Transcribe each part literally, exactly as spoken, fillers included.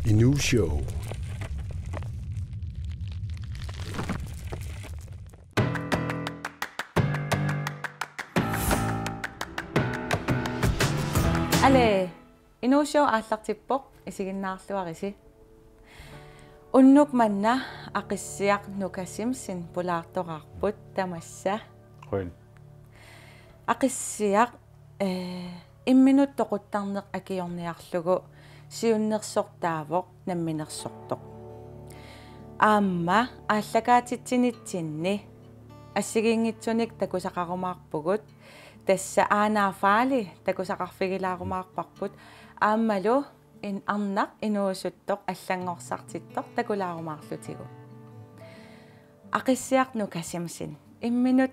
Inuu Show. Ale, Inuu Show aallartippoq, isiginnaarluarisi. Unnuk manna Aqissiaq Nuka Simpson pulaartoqarput tamassa. Qujan. Aqissiaq, eh, imminut toquttarneq akiorniarlugu siunnersortaavoq namminersortoq. Aamma aallakaatitsinitsinni assigiinngitsunik takusaqarumaarpugut, tassa Aanaarfaali takusaqarfigilaarumaarparput, aammalu in-, arnaq inuusuttoq allanngorsartittoq takulaarumaarlutigu. Aqissiaq Nuka Simpson, imminut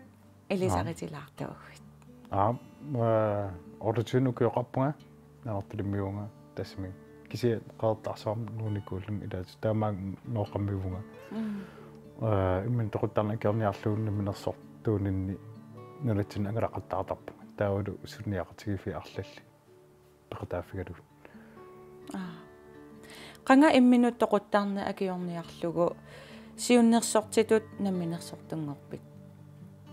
ilisaritilaartuuguit. Aa, eh, otteogtyve ukioqarpunga, Nanortalimmiuvunga, tassami kisianni Qeqertarsuarmi Nuunnikuullunga ilaatigut, taamaammat Nooqqammiuvunga. Mm. Eh, imminut toquttarneq akiorniarlugu namminersortuuninni nunatsinni angalaqattaartarpunga. Taavalu sunniaqatigiiffiit arlallit peqataaffigalugit. Aa. Qanga imminut toquttarneq akiorniarlugu siunnersortitut namminersortunngorpit?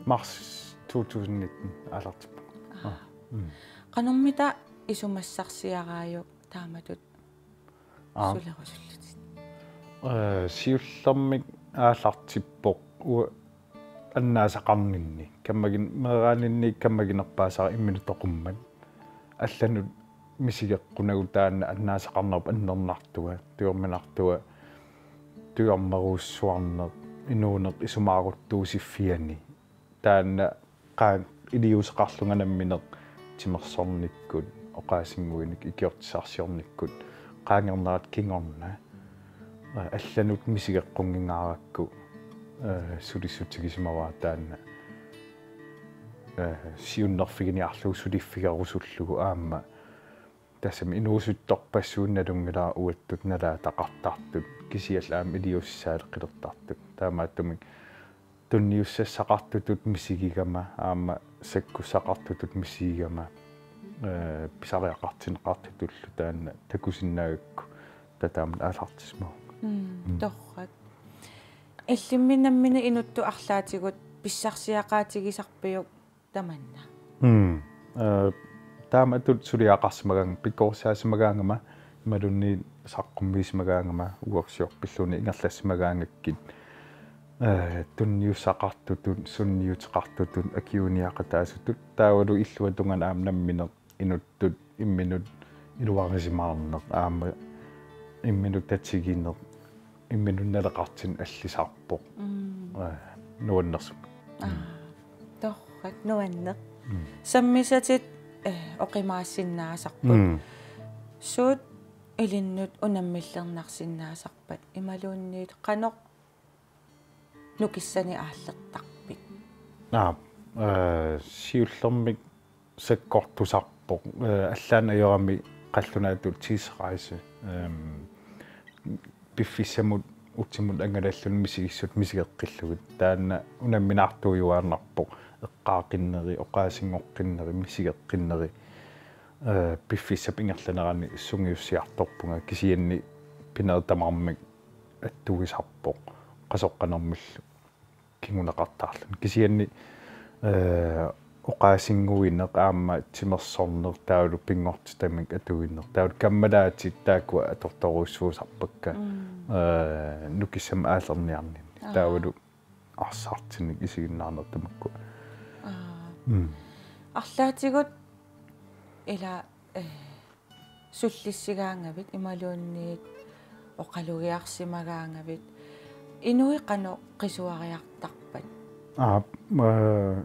Mars to tusind nitten aallartippunga. Aa. Aa. Mm. Qanormita isumassarsiaraajuk taamatut? Aa. Sulerusullutit. Eh, siullermik aallartippoq u-, annaasaqarninni. Kammagin-, meeraaninni kammaginerpaasara imminut toqummat. Allanut misigeqqunagu taanna annaasaqarnerup annernartua, tujorminartua, tujornerujussuarneq, inuuneq isumaaruttuusiffiani. Taanna qaa-, iliuuseqarlunga nammineq timersornikkut, oqaasinnguinik, ikiortissarsiornikkut, qaangernerat kingorna. Eh, allanut misigeqqunnginngaarakku, eh, sulissutigisimavara taanna. Eh, siunnerfiginiarlugu suliffigerusullugu aamma. Tassami inuusuttorpassuit nalunngilara uattut nalaataqartartut, kisianni aamma iliuusissaaleqilertartut. Taamaattumik tunniussassaqartutut misigigama, aamma sakkussaqartutut misigigama, eh, pisariaqartinneqartutullu taanna takusinnaagakku taamatut aallartissimavunga. Mm, mm. Torrak. Illimmi nammineq inuttut arlaatigut pissarsiaqaatigisarpiuk tamanna? Mm. Eh, taamatut suliaqarsimagaangama, pikkorissaasimagaangama, imaluunniit saqqummiisimagaangama, uagut siorpilluunniit ingerlassimagaangakkit, eh, tunniussaqartutut, sunniuteqartutut, akiuiniaqataasutut, taavalu illuatungaani aamma nammineq inuttut imminut iluarisimaarneq aamma imminut tatigineq imminut naleqartinneq allisarpoq. Mm. Eh, nuannersumik. Aa, mm. Torrak, nuanneq. Mm. Sammisatit, eh, oqimaassinnaasarput. Mm. Suut ilinnut unammillernarsinnaasarpat imaluunniit qanoq nukissanik aallertarpit? Aa, eh, siullermik sakkortusarpoq. Eh, allaat ajorami qallunaatut tidsrejse. Ehm, piffissamut utimut angalalluni misigissutsit misigeqqillugit. Taanna unamminaartuujuaannarpoq. Eqqaaqinneri, oqaasinngoqqinneri, misigeqqinneri. Eh, piffissap ingerlanerani sungiussiartorpunga, kisianni pinerit tamarmik attuisarpoq. Qasoqqanermillu kinguneqartarluni. Kisianni, eh, oqaasinnguineq aamma timersorneq taavalu pinngortitamik atuineq. Taavalu kammalaatit taakkua atortorujussuusarpakka. Mm. Eh, nukissamik aallerniarninni. Aa. Taavalu arsartinik isiginnaarneq tamakku. Aa. Mm. Arlaatigut ila, eh, sullissigaangavit imaluunniit oqalugiarsimagaangavit, inuit qanoq qisuariartarpat? Aa, eh,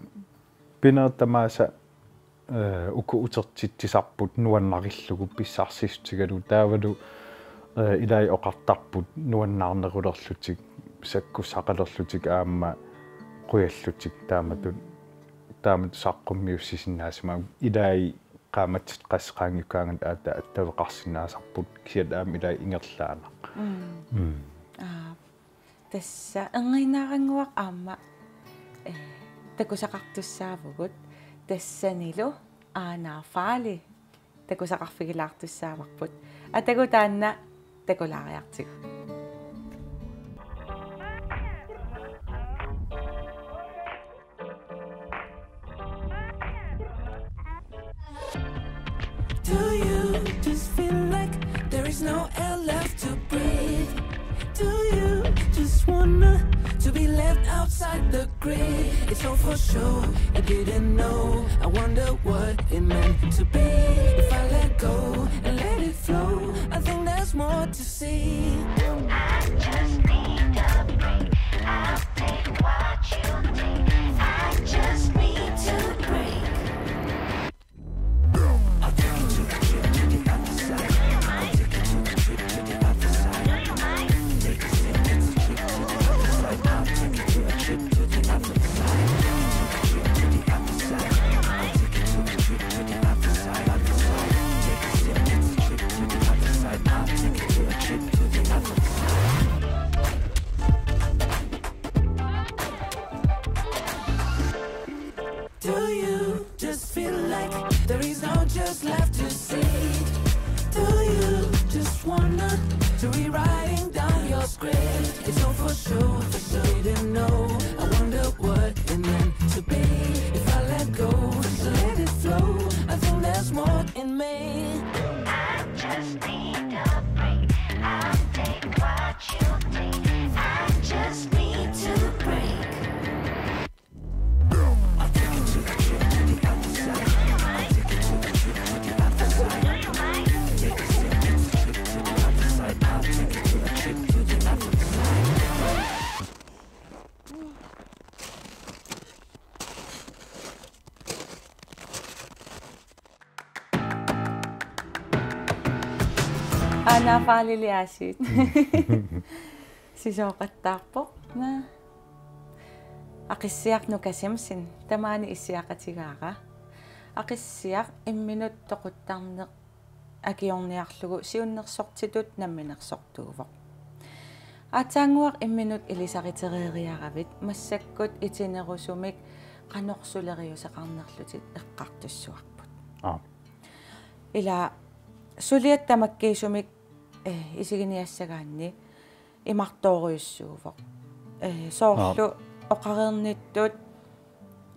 pinerit tamaasa, eh, uku utertitsisarput nuannarillugu pissarsissutigalugu taavalu, eh, ilai oqartarput nuannaarnerulerlutik, sakkussaqalerlutik aamma qujallutik taamatut, taamatut saqqummiussisinnaasimagamik ilai qaammatit qassit qaangiukkaangatta aatsaat attaveqarsinnaasarput kisianni aamma ilai ingerlaannaq. Mm. Mm. Aa, tassa erniinnarannguaq aamma, eh, takusaqartussaavugut tassanilu Aanaarfaali takusaqarfigilaartussaavarput. Atagu taanna takulaariartigu. Do you just feel like there is no air left to breathe? Do you just wanna to be left outside the grid? It's all for show. I didn't know. I wonder what it meant to be. If I let go and let it flow, I think there's more to see. I just need a break. I'll take what you take. I just need to break. Do you just feel like there is no just left to see? Do you just wanna to rewriting down your script? It's all for show, for sure. Didn't know. I wonder what it meant to be. If I let go, let it flow. I think there's more in me. I just need a break. I'll take what you take. I just need to break. Aanaafaaliliaasiit. Sisooqattaarpoq. Naa. Aqissiaq Nuka Simpson tamaani issiaqatigaara. Aqissiaq imminut toquttarneq akiorniarlugu siunnersortitut namminersortuuvoq. Aatsaannguaq imminut ilisaritereeriaravit massakkut itinerusumik qanoq suleriuseqarnerlutit eqqartussavarput. Aap. Ila suliat tamakkiisumik, eh, isiginiassagaanni imartoorujussuuvoq. Eh, soorlu Aap. Oqareernittut,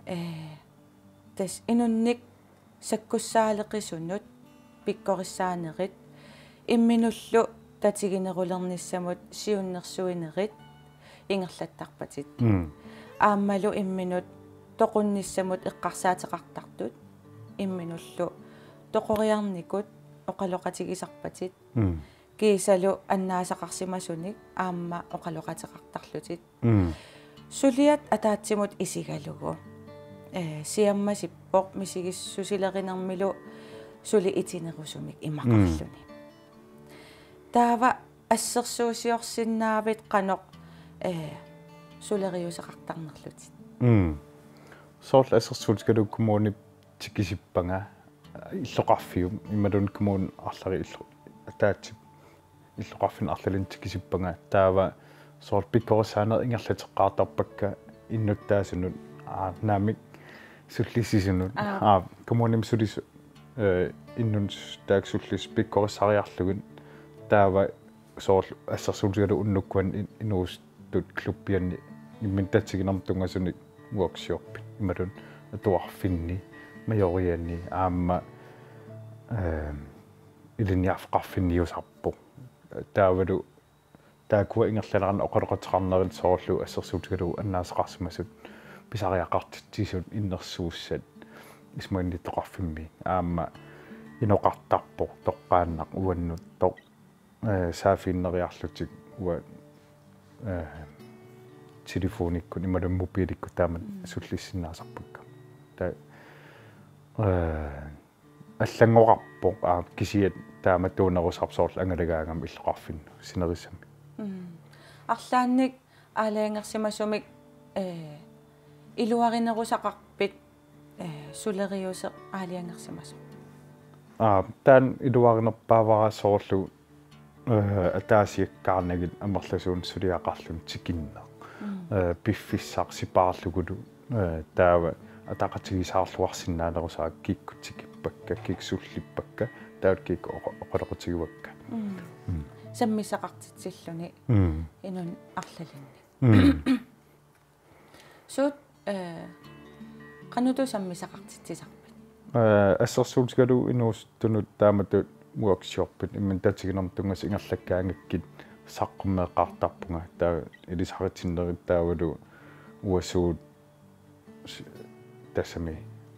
eh, tassa inunnik sakkussaaleqisunut pikkorissaanerit imminullu tatiginerulernissamut siunnersuinerit ingerlattarpatit. Mm. Aammalu imminut toqunnissamut eqqarsaateqartartut imminullu toqoriarnikut oqaloqatigisarpatit. Mm. Kiisalu annaasaqarsimasunik aamma oqaloqateqartarlutit. Mm. Suliat ataatsimut isigalugu, eh, siammasippoq misigissusilerinermilu suli itinerusumik imaqarluni. Mm. Taava assersuusiorsinnaavit qanoq, eh, suleriuseqartarnerlutit? Mm. Soorlu assersuutigalugu kommunip tikisippanga illoqarfiup imaluunniit kommunip arlallit illo-, ataatsip illoqarfinni arlalinni tikisippanga taava soorlu pikkorissaanerit ingerlateqqaartarpakka innuttaasunut, aa, naamik sullissisunut. Aa. Aa, kommunimi sulisoq, eh, innut taakku sullisut pikkorissariarlugit taava soorlu assersuutigalugu unnukkut in-, inuusuttut klubbianni imminut tatiginermut tunngasunik workshopit imaluunniit atuarfinni Majorianni aamma, eh, ilinniarfeqarfinniusarpoq. Taavalu taakkua ingerlaneranni oqaloqateqarnerit soorlu assersuutigalugu annaasaqarsimasut pisariaqartitsisut innersuussat isumannittoqarfimmi aamma inoqartarpoq toqqaannaq uannuttoq, eh, saaffiginneriarlutik uanga, eh, telefonikkut imaluunniit mobiilikkut taamatut Mm. sullissinnaasarpakka. Taava, eh, allanngoqarpoq, aa, kisiat taama tuunerusarpoq soorlu angalagaangama illoqarfinnut sinerissami. Mm. Arlaannik aalajangersimasumik, eh, iluarinerusaqarpit, eh, suleriuseq aalajangersimasoq? Aa, taanna iluarinerpaavara soorlu, eh, ataasiakkaarnagit amerlasuunik suliaqarluni tikinneq. Mm. Eh, piffissaq sipaarlugulu, eh, taava ataqatigiissaarluarsinnaanerusarpara kikkut tikippakka, kikkut sullippakka, taava kikkut oqa-, oqaloqatigivakka. Mm. Mm. sammisaqartitsilluni Mm. inunnik arlalinnik. Mm. Suut, eh, qanoq sammisaqartitsisarpit? Eh, assersuutigalugu inuusuttunut taamatut workshoppit imminut tatiginartungas ingerlakkaangakkit saqqummeeqqaartarpunga. Taava ilisaritinnerit taavalu uanga suut s-, tassami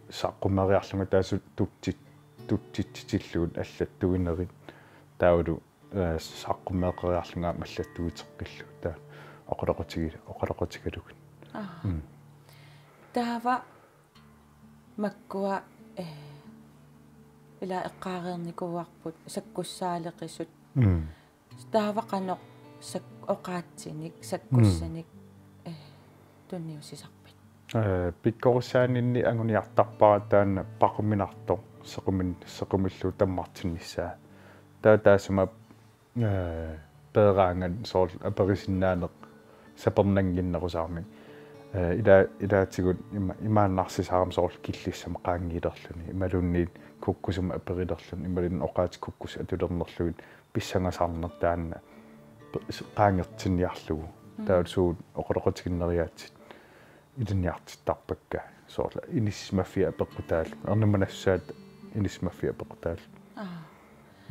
saqqummeeriarlunga taava suut tutsit-, tutsitsitillugit allattuinerit taavalu eh, saqqummeeqqeriarlunga aamma allattuiteqqillugu taava oqaloqatigi-, oqaloqatigalugit. Aa. Mm. Taava makkua, eh, ila eqqaareernikuuarput sakkussaaleqisut. Mm. Taava qanoq sak-, oqaatsinik, sakkussanik, Mm. eh, tunniussisarpit? Eh, pikkorissaaninni anguniartarpara taanna paquminartoq, sequmin-, sequmillugu tammartinnissaa. Taava taassuma, eh, peeraangat soorlu aperisinnaaneq sapernannginnerusarami. Eh, ila-, ilaatigut ima-, imaannarsisarami soorlu killissamut qaangiilerluni, imaluunniit kukkusumut aperilerluni, imaluunniit oqaatsit kukkussat atulernerlugit pissangasarneq taanna pe-, s-, qaangertinniarlugu. Mm. Taava suut oqaloqatiginneriaatsit ilinniartittarpakka. Soorlu inissisimaffiat apeqqutaalluni. Ernumanassusaat inissisimaffiat apeqqutaalluni. Aa.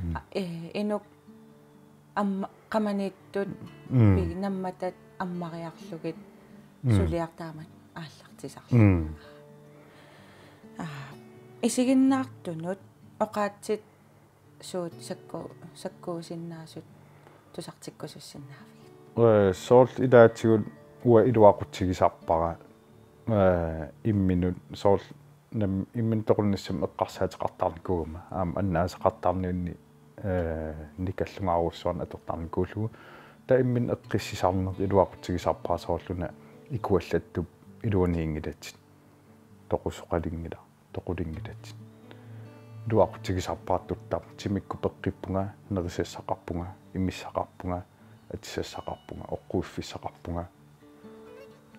Mm. A, eh, inuk amma-, qamaniittut Mm. pi-, nammatat ammariarlugit Mm. suliaq taamatut aallartisarluni. Mm. Aa, isiginnaartunut oqaatsit suut sakku-, sakkuusinnaasut tusartikkusussinnaavigit? Eh, soorlu ilaatigut uanga iluaqutigisarpara, eh, imminut soorlu nam-, imminut toqunnissamut eqqarsaateqartarnikuugama, aamma annaasaqartarninni, eh, nikallungaarujussuarnik atortarnikuullugu. Taava imminut eqqissisarneq iluaqutigisarpara soorlu una ikuallattup iluaniinngilatit. Toqusoqalinngilaq. Toqulinngilatit. Iluaqutigisarpara tuttam, timikkut peqqippunga, nerisassaqarpunga, imissaqarpunga, atisassaqarpunga, oqquiffissaqarpunga,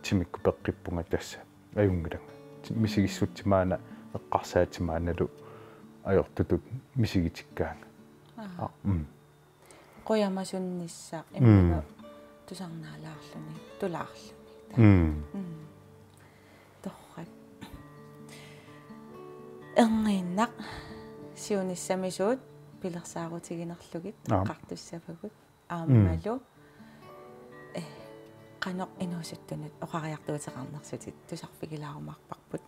timikkut peqqippunga tassa. Ajunngilanga. Ti-, misigissutsit maanna eqqarsaatsit maannalu ajortutut misigitikkaanga. Aa. Aa, mm. Qujamasunnissaq Mm. imminut tusarnaalaarluni, tulaarluni. Mm. Mm. Torrak. Erniinnaq siunissami suut pilersaarutiginerlugit Aap. eqqartussavagut aammalu, Mm. eh, qanoq inuusuttunut oqariartuuteqarnersutit tusarfigilaarumaarparput.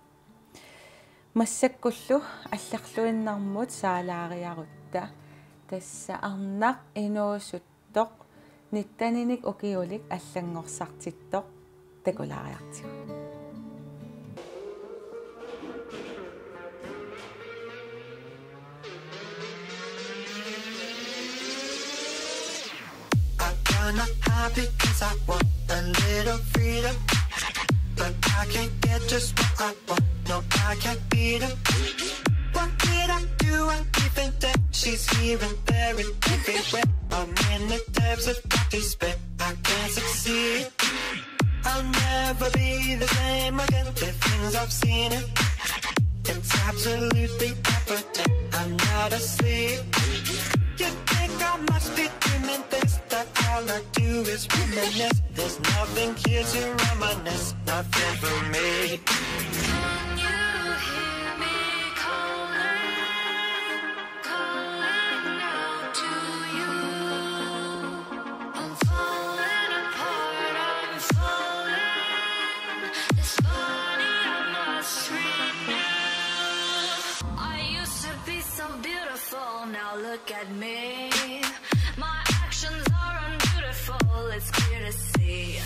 Massakkullu allarluinnarmut saalaariarutta, tassa arnaq inuusuttoq nitteninik ukiulik allanngorsartittoq takulaariartigu. I cannot hide because I want a little freedom, but I can't get just what I want. No, I can't beat him. What did I do? I even think she's here and there and everywhere. I'm in the depths of despair. I can't succeed. I'll never be the same again. The things I've seen, it, it's absolutely evident. I'm not asleep. You think I must be dreaming this? That all I do is reminisce. There's nothing here to reminisce. Nothing for me. Can you hear me calling? Calling out to you. I'm falling apart, I'm falling. It's funny, I must renew. I used to be so beautiful, now look at me. My actions are unbeautiful, it's clear to see.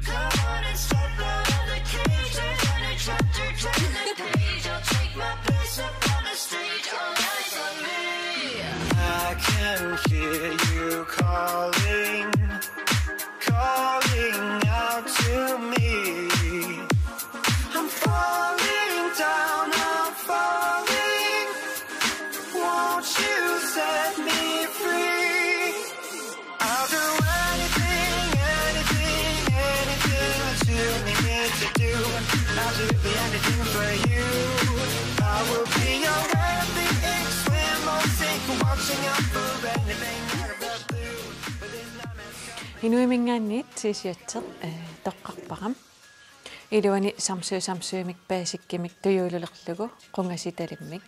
Come on and step out of the cage. There's any chapter, turn the page. I'll take my place up on the stage. All eyes on me. I can hear you calling, calling out to me. I'm falling down, I'm falling. Won't you set me free? I'll do anything, anything, anything that you need me to do. Absolutely anything for you. I will be your every ink, swim or sink, watching out for anything out of the blue. Inuiminngaanniit T-shirteq, eh, toqqarpara. Iluani Samsø Samsømik Basicimik tujuululerlugu qungasitalimmik.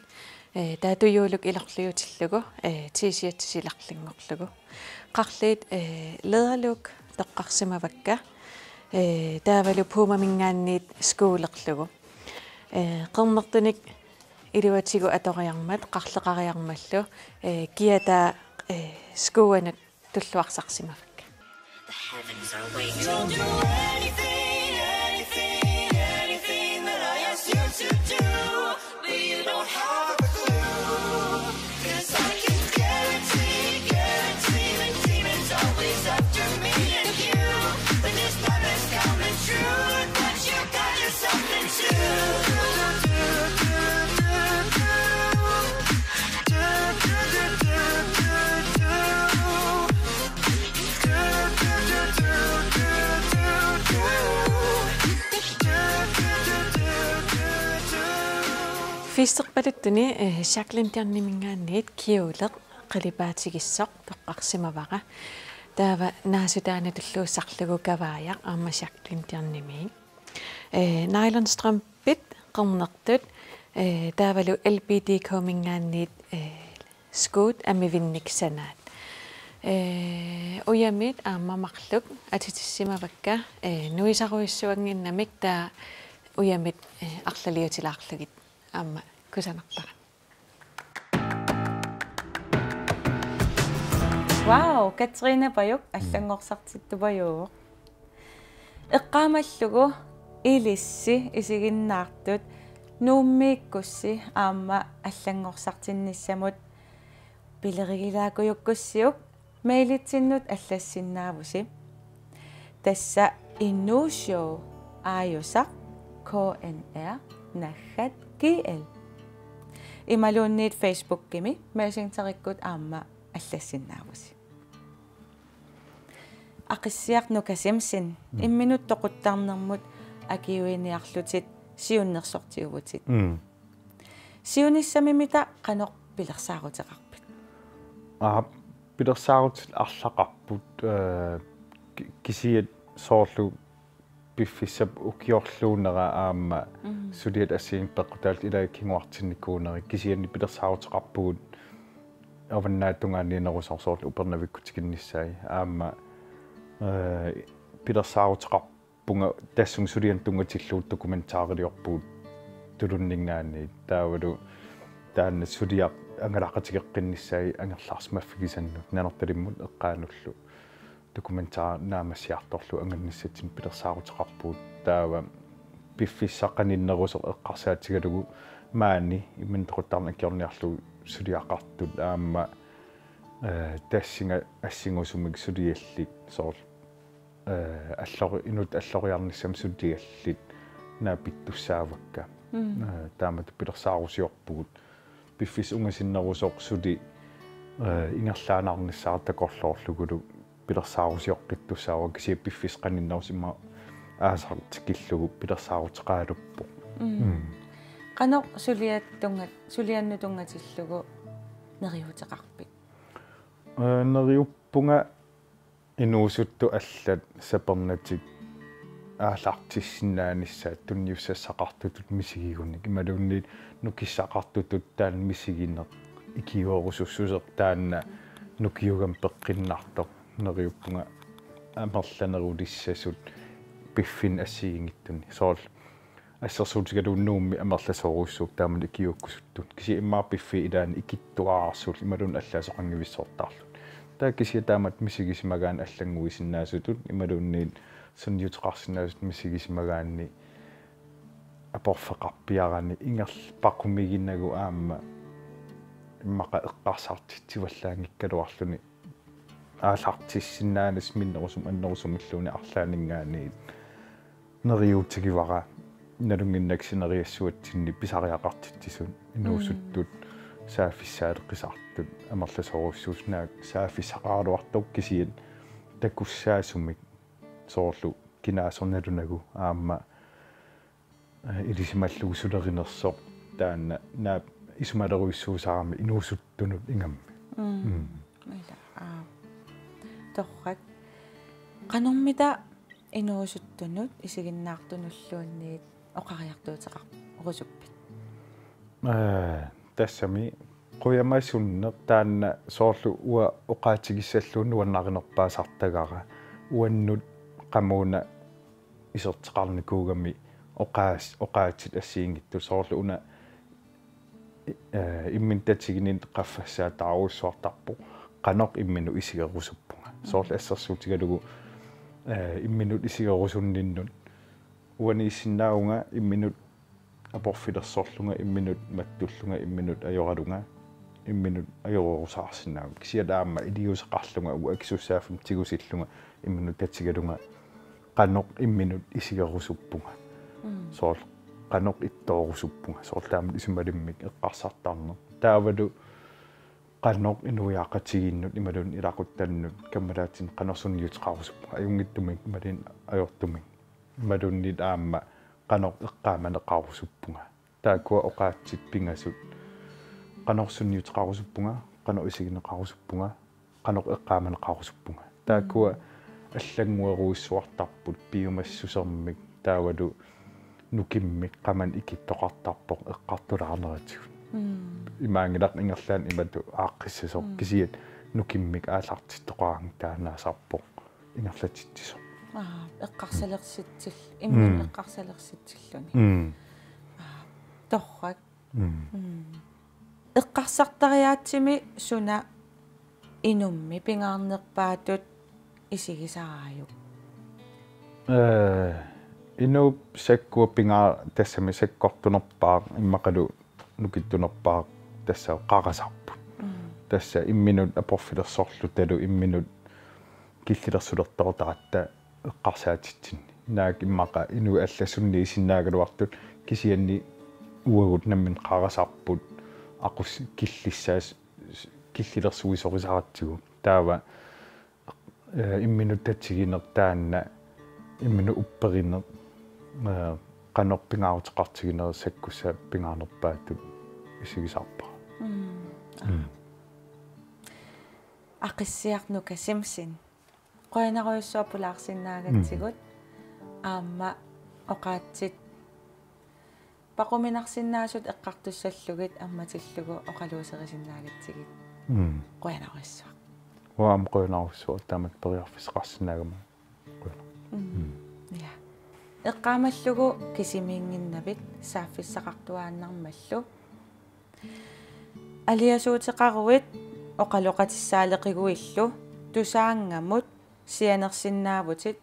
Eh, taava tujuuluk ilorliutillugu, eh, T-shirti silarlinngorlugu. Qarliit, eh, læderlook toqqarsimavakka. Eh, taavalu Pumaminngaanniit skuulerlugu. Eh, qernertunik iluatigut atoriarmat, qarleqariarmallu, eh, kiataa, eh, skuuanut tulluarsarsimavakka. The heavens are waiting. You'll do anything, anything, anything that I ask you to do, but you don't have a clue. 'Cause I can guarantee, guarantee the demons always after me and you. But this time it's coming true. But you got yourself into. Fiisterpaluttuni, eh, Jacqueline Tierniminngaanniit kjoleq qalipaatigissoq toqqarsimavara. Taava naasutaanut tulluussarlugu kavaajaq aamma Jacqueline Tiernimiit. Eh, nylonstrømpit qernertut, eh, taavalu L B D K-minngaanniit, eh, skuut amivinnik sanaat. Eh, ujamit aamma marluk atitissimavakka, eh, nuisarujussuannginnamik taava ujamit, eh, arlaliutilaarlugit aamma kusanartarami. Wow, Katrine Pajuk, allanngorsartittupajuuvoq. Eqqaamallugu ilissi isiginnaartut Nuummiikkussi aamma allanngorsartinnissamut pilerigilaakujukkussiuk mailitsinnut allassinnaavusi. Tassa inuushow aajusaq K N R naggat G L. Imaluunniit Facebookimi Messengerikkut aamma allassinnaavusi. Aqissiaq Nuka Simpson, mm, imminut toquttarnermut akiuiniarlutit siunnersortiuvutit. Mm. Siunissamimita qanoq pilersaaruteqarpit? Aa, pilersaarutit arlaqarput, eh, ki-, kisiat soorlu piffissap ukiorluunera aamma, mm, suliat assigiinngitsut peqqutaallutik ilaat kinguartinnikuuneri, kisianni pilersaaruteqarpugut avannaatungaaniinnerusoq soorlu Upernavikkut tikinnissaat aamma, eh, pilersaaruteqarpunga tassunga sulianut tunngatillugu dokumentariliorpugut Tulunninngaanniit, taavalu taanna suliaq angalaqatigeqqinnissaa angerlarsimaffigisannut Nanortalimmut eqqaanullu dokumentar naammassiartorlugu angannissatsinnut pilersaaruteqarpugut. Taava piffissaq qaninnerusoq eqqarsaatigalugu maani imminut toquttarneq akiorniarlugu suliaqartut aamma, eh, tassunga assingusumik suliallit soorlu, eh, allori-, inuttut alloriarnissamut suliallit naapittussaavakka. Mm. Eh, taamatut pilersaarusiorpugut. Piffissaq ungasinnerusoq suli, eh, ingerlaannarnissaa takorloorlugulu pilersaarusioqqittussaavoq, kisianni piffissaq qaninnerusoq immaqa aasaq tikillugu pilersaaruteqaraluppoq. Mm. Mm. Qanoq suliat tunnga-, suliannut tunngatillugu neriuuteqarpit? Eh, neriuppunga inuusuttut allat sapernatik aallartissinnaanissaat tunniussaqartutut misigigunik imaluunniit nukissaqartutut taanna misigineq ikiuerusussuseq taanna nukiugama peqqinnartoq neriuppunga amerlanerulissasut piffinni assigiinngitsuni. Soorlu assersuutigalugu Nuummi amerlasoorujussuuvoq taamani ikiuukkusuttut. Kisianni immaqa piffissap ilaani ikittuararsuulluni imaluunniit allaasoqanngivissortarluni. Taava kisianni taamatut misigisimagaanni allannguisinnaasutut imaluunniit sunniuteqarsinnaasutut misigisimagaanni aporfeqarpiarani ingerl-, paqumiginagu aamma immaqa eqqarsartitsivallaanngikkaluarluni aallartissinnaanissamut minnerusumut annerusumilluunniit arlaanninngaanniit neriuutigivara nalunnginnakku sineriassuatsinni pisariaqartitsisut inuusuttut, mm, saaffissaaleqisartut amerlasoorujussuusut naak saaffissaqaraluartut kisianni takussaasumik soorlu kinaassusernalunagu aamma, eh, ilisimallugu sulerinersoq taanna naak isumalerujussuusarami inuusuttunut ingammik. Mm. Mm. Ila, aa. Torrak. Qanormita inuusuttunut isiginnaartunulluunniit oqariartuuteqarusuppit? Ee, tassami qujamasunneq taanna soorlu uanga oqaatigissallugu nuannarinerpaasartagara uannut qamuuna iserteqarnikuugami oqaas-, oqaatsit assigiinngitsut soorlu una, ee, imminut tatiginninni qaffassaataarujussuartarpoq qanoq imminut isigerusuppunga. Soorlu assersuutigalugu, ee, imminut isigerusunninnut uaniissinnaavunga imminut aporfilersorlunga, imminut mattullunga, imminut ajoralunga, imminut ajorerusaarsinnaavunga. Kisianni aamma iliuuseqarlunga uanga akisussaaffimmi tigusillunga, imminut tatigalunga qanoq imminut isigerusuppunga. Mm. Soorlu qanoq ittoorusuppunga. Soorlu taamatut isumalimmik eqqarsartarneq. Taavalu qanoq inuiaqatigiinnut imaluunniit ilaquttannut kammalaatinut qanoq sunniuteqarusuppunga. Ajunngitsumik imaluunniit ajortumik. Imaluunniit aamma qanoq eqqaamaneqarusuppunga. Taakkua oqaatsit pingasut. Qanoq sunniuteqarusuppunga, qanoq isigineqarusuppunga, qanoq eqqaamaneqarusuppunga. Taakkua Mm. allannguerujussuartarput piumassusermik taavalu nukimmik qamani ikittoqartarpoq eqqartulaarneratigut. Mm. Imaanngilaq ingerlaannaq imatut aaqqissasoq Mm. kisianni nukimmik aallartittoqaraangat taannaasarpoq ingerlatitsisoq. Aa, eqqarsalersitsil-, imminut Mm. eqqarsalersitsilluni. Mm. Aa, torrak. Mm. Mm. Eqqarsartariaatsimi suna inummi pingaarnerpaatut isigisaraajuk? Ee, inuup sakkua pingaa-, tassami sakkortunerpaaq immaqalu nukittunerpaaq tassa qarasarput. Mm. Tassa imminut aporfilersorlutalu imminut killilersulertoqartaratta eqqarsaatitsinni. Naak immaqa inuit allat sunniisinnaagaluartut kisianni uagut nammineq qarasarput aqus-, killissaas-, killilersuisorisaratsigu. Taava, ee, imminut tatigineq taanna, imminut upperineq, ee, qanoq pingaaruteqartigineq sakkussap pingaarnerpaatut isigisarpara. Mm. Mm. Aqissiaq Nuka Simpson. Qujanarujussuaq pulaarsinnaagatsigut. Mm. Aamma oqaatsit paquminarsinnaasut eqqartussallugit ammatillugu oqaluuserisinnaagatsigu. Mm. Qujanarujussuaq. Uanga aamma qujanarujussuaq taamatut periarfissaqarsinnaagama. Qujanaq. Mm. Mm. Ja. Eqqaamallugu kisimiinnginnavit saaffissaqartuaannarmallu. Aliasuuteqaruit oqaloqatissaaleqiguillu Tusaanngamut sianersinnaavutit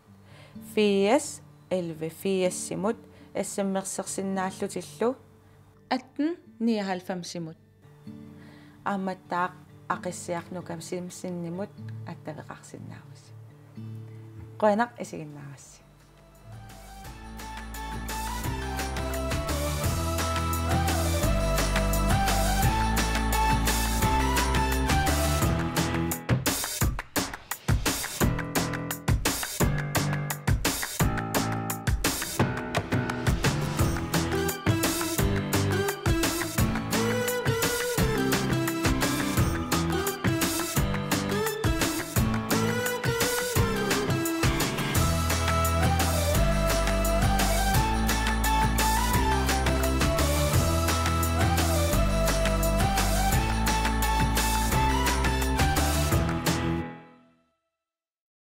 firs elleve firsimut S M S-ersinnaallutillu atten nioghalvfemsimut. Aammattaaq Aqissiaq Nuka Simpsonimut attaveqarsinnaavusi. Qujanaq isiginnaarassi.